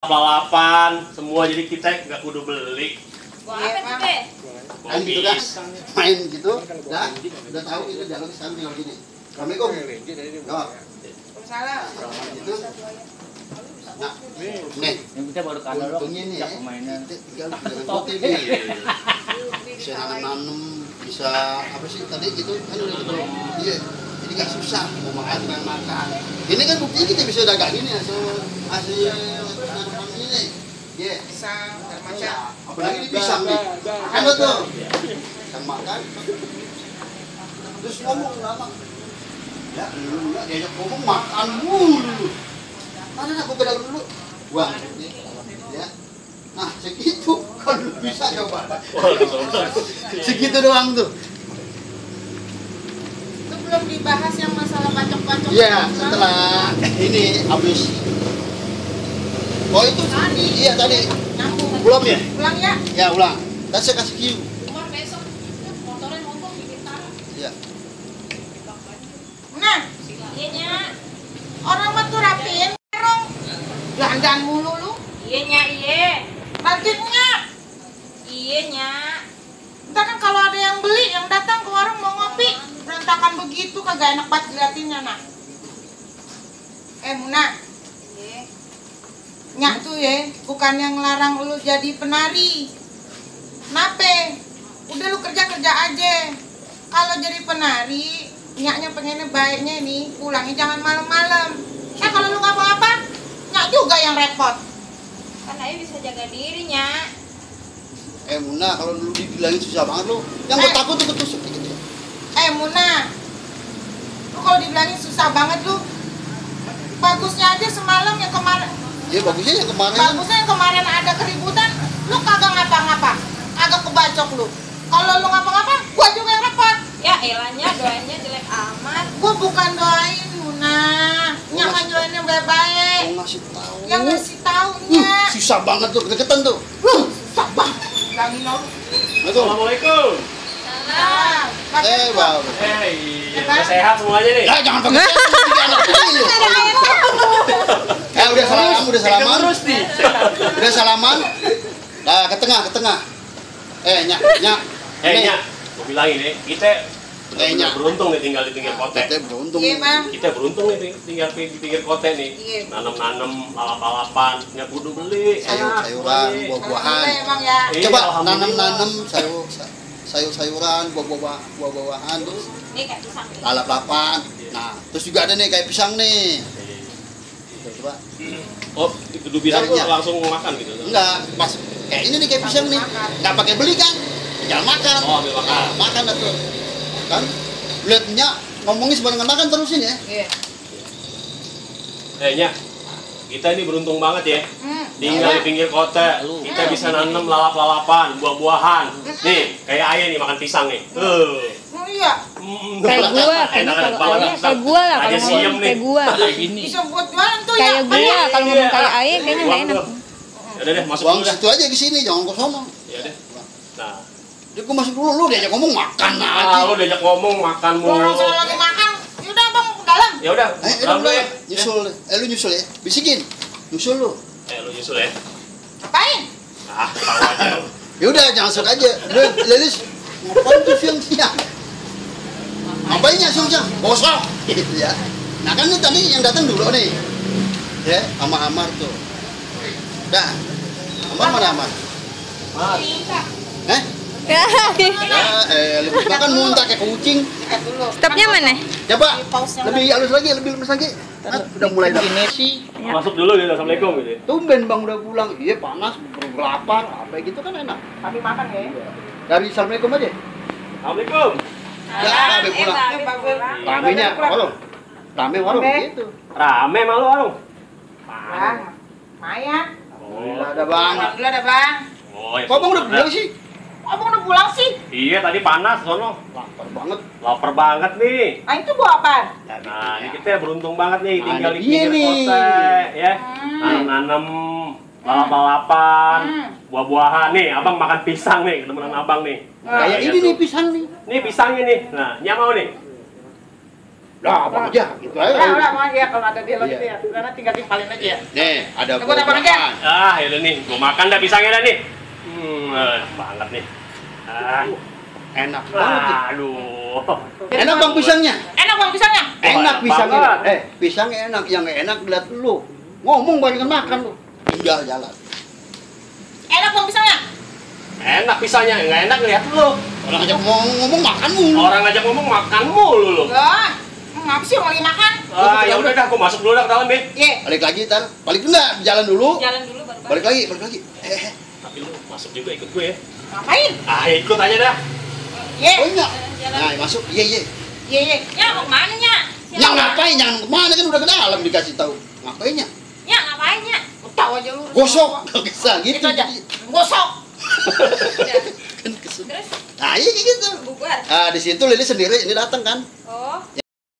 lalapan semua, jadi kita nggak kudu beli. Main gitu kan, main gitu, udah tahu itu jalan sekarang tinggal gini. Assalamualaikum. Jawab. Salah. Gitu. Nah, nih, yang kita baru kalah loh. untungnya nih ya, permainan. tinggal dengan putih nih. Bisa nanam, bisa apa sih tadi gitu kan udah gitu. Iya, jadi nggak susah mau makan. Ini kan buktinya kita bisa dagang ini hasil tanaman ini nih. Iya. Pisang, macam. Apalagi di pisang nih. Makan lo tuh. Pisang makan. Terus ngomong lama. Ya, lu enggak diajak ngomong makan mulu. Mana aku ke dalam dulu. Buang. Ya. Nah, segitu kan bisa coba. Segitu doang tuh. Itu belum dibahas yang masalah pacok-pacok. Iya, setelah ini habis. Oh itu tadi. Iya tadi. Nyambung. Belum ya? Ulang ya. Ya ulang. Dan saya kasih cue. Umar besok motornya mogok bikin tanah. Iya. Nah, iya nya. Orang mah tuh rapiin terong. Dandan mulu lu. Iya nya, iya. Budgetnya. Iya nya. Ntar kan kalau ada yang beli, yang datang ke warung mau ngopi, berantakan begitu kagak enak banget liatinnya nah. Muna. Iya. Nyak tuh ya, bukan yang ngelarang lu jadi penari. Nape? Udah lu kerja-kerja aja. Kalau jadi penari, nyaknya pengennya baiknya nih, pulangnya jangan malam-malam. Kalau lu ngapa-ngapa, nyak juga yang repot. Kan Ayu bisa jaga dirinya. Muna kalau dulu dibilangin susah banget lu. Yang gue takut tuh ketusuk gitu. Muna, lu kalau dibilangin susah banget lu. Bagusnya aja semalam yang kemarin. Iya bagusnya yang kemarin. Bagusnya yang kemarin ada keributan, lu kagak ngapa-ngapa, agak kebacok lu. Kalau lu ngapa-ngapa, gua juga yang repot. Ya elanya doanya jelek amat. Gua bukan doain Muna, nyak ngajuin yang baik-baik. Mau ngasih tahu. Yang ngasih taunya. Susah banget tuh, deketan tuh. Susah banget. Bilangin lu. Assalamualaikum. Nah, Bang. Iya, udah sehat semuanya nih. Ya jangan pakai tiga anak kecil. Udah salaman, udah salaman. Terus nih. Udah salaman. Nah, ke tengah. Nyak. Nya, gue bilangin nih, kita Nya. beruntung nih tinggal di pinggir kota. Kita beruntung. Iya, Bang. Kita beruntung nih tinggal di pinggir kota nih. Iya. Nanam-nanam lalap-lalapan, nggak kudu beli. Sayur-sayuran, buah-buahan. Alhamdulillah emang ya. Iya, Coba alhamdulillah. nanam sayur-sayuran, buah-buahan, terus Ini kayak pisang. lalap-lapan. Nah, terus juga ada nih kayak pisang nih. Coba. Oh, kudu pisang tuh Jarinya. langsung makan gitu? Enggak, pas kayak ini nih kayak pisang nih. Enggak pakai beli kan? Tinggal makan. Oh, ambil makan. Nah, makan atuh. Kan lihatnya ngomongin sebarengan makan terusin ya. Iya. Nya, kita ini beruntung banget ya. Tinggal Iya. di pinggir kota, kita bisa nanam lalap-lalapan, buah-buahan. Nih, kayak ayah nih makan pisang nih. Oh iya, Kayak gua, kayaknya enak-enak kalau banget. ayah kayak gua lah kalau Aja siem ngomong nih. kayak gua. Kayak gini. bisa buat jualan tuh ya. Kayak gua kalau ngomong kayak ayah kayaknya nggak enak. Udah deh, masuk Buang dulu dah. situ aja ke sini, jangan ke sono. Ya deh. Nah, Dia gua masuk dulu, lu diajak ngomong makan lu aja. diajak ngomong makan Orang mulu. saya lagi makan, yaudah bang ke dalam. Ya udah, dalam dulu ya. Nyusul. Lu nyusul ya. Bisikin. Nyusul lu. Lu nyusul ya. Ngapain? Ah, tahu aja lu. Ya udah jangan sok aja. Lelis. Ngapain tuh siang-siang? Ngapainnya siang-siang? Kosong. Gitu ya. Nah kan ini tadi yang datang dulu nih. Ya, sama Amar tuh. Dah. Amar mana Amar? Ya, Lu kan muntah kayak kucing. Ikat dulu. stopnya mana? Coba lebih halus lagi, lebih lemes lagi. Udah mulai ini sih. Masuk dulu gitu. Assalamualaikum gitu. Tumben Bang udah pulang. Iya panas, lapar, apa gitu kan enak. Tapi makan ya. Dari Assalamualaikum aja. Assalamualaikum. Ya, Babe pulang. Ramenya warung. Rame warung gitu. Rame malu warung. Bang, Maya. Alhamdulillah ada Bang. Alhamdulillah ada bang. Oh, ya. Kok Bang udah pulang sih? Abang udah pulang sih? Iya, tadi panas sono. Lapar banget. Lapar banget nih. Ah itu buah apaan? Nah, ini kita beruntung banget nih tinggal di Iya pinggir nih. kota, ya. Nanam lalap-lalapan, buah-buahan nih. Abang makan pisang nih, temenan abang nih. Kayak iya ini tuh. nih pisang nih. Nih pisangnya nih. Nah, Nya mau nih. Dah, apa aja gitu aja. Udah, mau aja kalau ada dia lo Iya. gitu ya. Karena tinggal timpalin aja ya. Nih, ada Coba apa lagi? makan. Ah, ya udah nih, gua makan dah pisangnya dah nih. Banget nih. Enak banget. nih. Aduh. Enak bang pisangnya. Enak bang pisangnya. Enak enak pisangnya. banget. Pisangnya enak. Yang nggak enak lihat lu. Ngomong banyak makan lu. Tinggal jalan. Enak bang pisangnya. Enak pisangnya, nggak enak lihat lu. Orang aja ngomong makan mulu. Orang ngajak ngomong makan mulu lu. Lah, ngapa sih mau lagi makan? Ah, ya udah dah, gua masuk dulu dah ke dalam nih. Ye, Balik lagi ntar. Balik enggak? Jalan dulu. Jalan dulu baru Balik lagi, balik lagi. Tapi lu masuk juga ikut gue ya. ngapain? Ah, ikut aja dah. Ye, Oh enggak. Jalan. Nah, masuk. Iya, iya. ye, ye. Ya mau kemana nya? Yang ngapain? Jangan kemana kan udah ke dalam dikasih tahu. Ngapainnya? Ya ngapain nya? Tahu aja lu. Gosok. Gak bisa gitu. Gitu aja. Gosok. Kan kesel. Terus Nah, iya kayak gitu. bubar. Ah, di situ Lili sendiri ini datang kan. Oh.